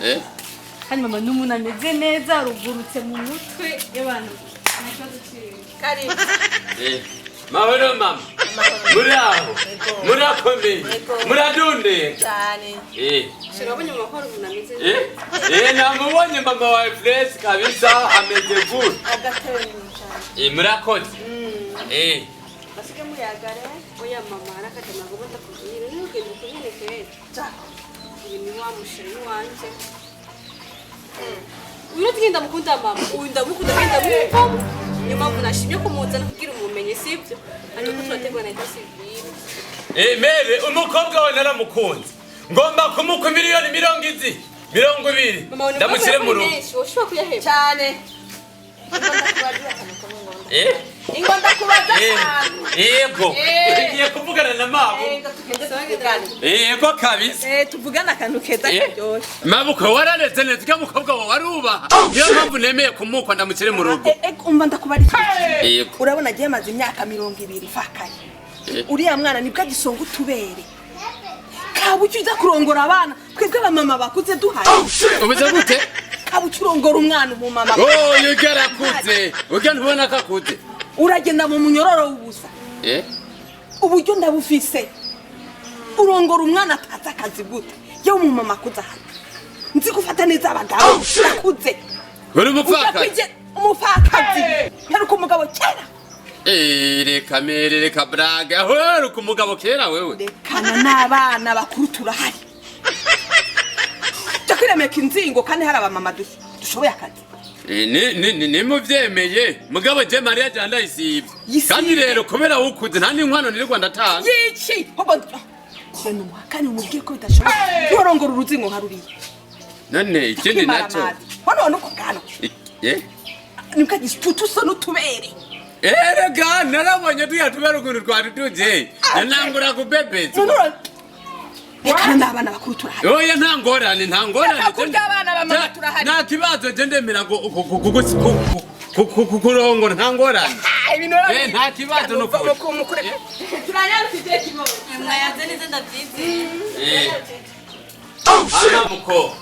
Eh? Kandi mama n'umuntu ameze neza, arugurutse mu mutwe y'abantu, nta kibazo kiwe. Karibu. Eh. Mahoro mama. Muraho. Murakomeye. Muradundeka. Cyane. Eh. Urabonye mama ko hari umuntu ameze neza? Eh? Eh, namubonye mama wa Fresh kabisa, ameze good. Agatebe cyane. Eh, murakoze. Eh. Basige muyagare. Oya mama, hari akajama agomba ndakubwira, niba ugenda ukunyene kera. Uyu ni wa musheri wanje. Uyu urazi ndamukunda mama, uyu ndamukunda kandi ndamwumvamo. Niyo mpamvu nashimye kumuzana kugira umumenye, sibyo? Hanyuma ko turategura na état civil. Eh, mere umukobwa we naramukunze. Ngomba kumuka miliyoni mirongo izi. 20. Mama, ubona Ndamushyire mu rugo. menshi, ushobora kuyaheba. Cyane. Ingo ndakubaza akantu kamwe ngo Eh? Ingo ndakubaza Eh. akantu. Yego. Eh. Ngiye kuvugana na mabo. Ingo tugende tuvugane. Yego kabisa. Eh, tuvugane akantu keza Eh. karyoshye. Mabukwe, warareze neza, ujya mukobwa wawe warubaha, niyo mpamvu nemeye kumukwa, ndamushyire mu rugo. Eh, eh, umva ndakubarira. Yego. Urabona agiye amaze imyaka 20 mfakaye. Eh. Uriya mwana nibwo agisonga utubere. Kabuki uza kurongora abana, twebwe abamama bakuze duhari. Ubuze gute? Kabuki urongora umwana umumama. Oh, ujya arakuze, ujya ntubona ko akuze? Uragenda mu munyororo w'ubusa. Eh? Uburyo ndabufise. Urongora umwana atazi akazi gute? Yewe, umumama akuze hano. Nzi gufata neza abagabo. Ndakuze. Uri Uja umupfakazi? Umupfakazi. Mperuka umugabo kera. Eh, reka mere, reka braga, aho ku mugabo kera wewe. Rekana n'abana bakuru turahari. Jya kwiremeka inzingo kandi hari abamama dushoboye akazi. Eh, ni muvyemeye mugabo je Mariya janda ndayisivye. Yisibe. Kandi rero kubera wukuze, nta n'inkwano nirirwa ndatanga. Yiki ahubwo genda umuhakane, umubwire ko bidashoboka ntiworongora uruzingo nka ruriya. None ikindi naco hano nuko bwana Eh? nibwo agisutu usa n'utubere. Erega narabonye tuya tubera ukuntu twari tuje, nanangura kubebeza. None rekana n'abana bakuru turahari. Oya, nta ngorane, nta ngorane. Reka kurya abana ba mama turahari. Nta kibazo, je ndemera ngo kurongora, nta ngorane. Ibintu Eh, nta kibazo no kuri. Turanyarukije kibondo. Mwayanze neza, ndabyizi. Eh. Ana muko,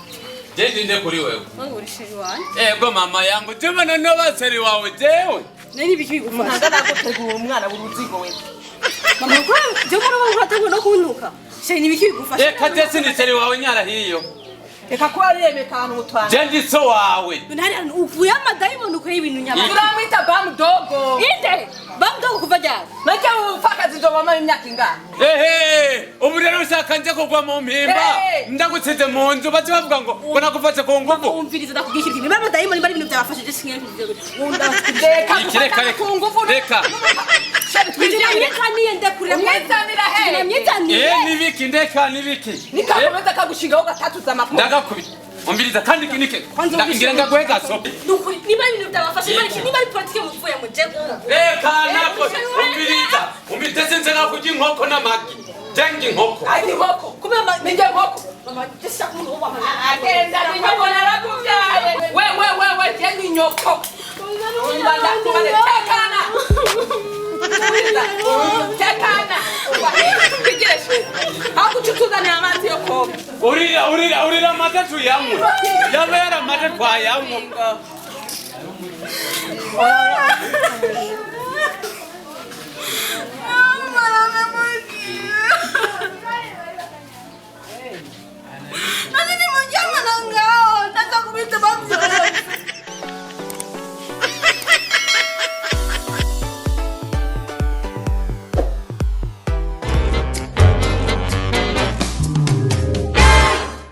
je ndinde kuri wewe? Wangu uri chéri wanje. Ego mama yangu, je mbona no baseri wawe jewe. Nari ibiki bigufasha? Ntabwo nagutegura umwana w'uruzingo we. Mama, ko je mbona wowe urateguye no kuntuka. Chéri, ni ibiki bigufasha? Reka, je sindi chéri wawe, nyara hiyo. Reka kuba riremeka ahantu mutwana. Je ndi so wawe. Nari uvuye amadayimoni, ukora ibintu nyama. Turamwita bamudogo. Inde bamudogo kuva ryari? Najya umupfakazi nzobamo imyaka ingana? Ehe, ubu rero ushaka nje kugwa mu mpimba? Eh. Ndagusize mu nzu, bace bavuga ngo nagufashe ku nguvu. Umviriza, ndakubwira ikintu, niba amadayimoni bari ibintu byabafashije singe. Reka Iki, reka, gufatana reka. ku nguvu. Reka. Chéri, twijyane. Namyitaniye, ndakurira. Umwitanira he? Namyitaniye. Eh, nibiki? Ndeka, nibiki? Nikakomeza kagushingaho gatatu z'amapfa. Ndagakubita, umviriza kandi nike. Kwanza umvise. Ngira ngaguhe gasopo. Nukuri niba ibintu byabafashe, niba ari politike mupfuye muje. Reka nako, umviriza, umviriza, sinze kurya inkoko n'amagi, jenga inkoko. Ari inkoko. Kubera Ninjye inkoko. Mama, jesi umuntu wo mama. Agenda ni nyoko, narakubyaye. We we we we, jye ni nyoko. Umva, ndakubale, tekana. Tekana. Twigireshe aho kuca utuzanira amazi yo koga. Urira, urira, urira, amata tuyanywe, yaba yari amata twayanywa.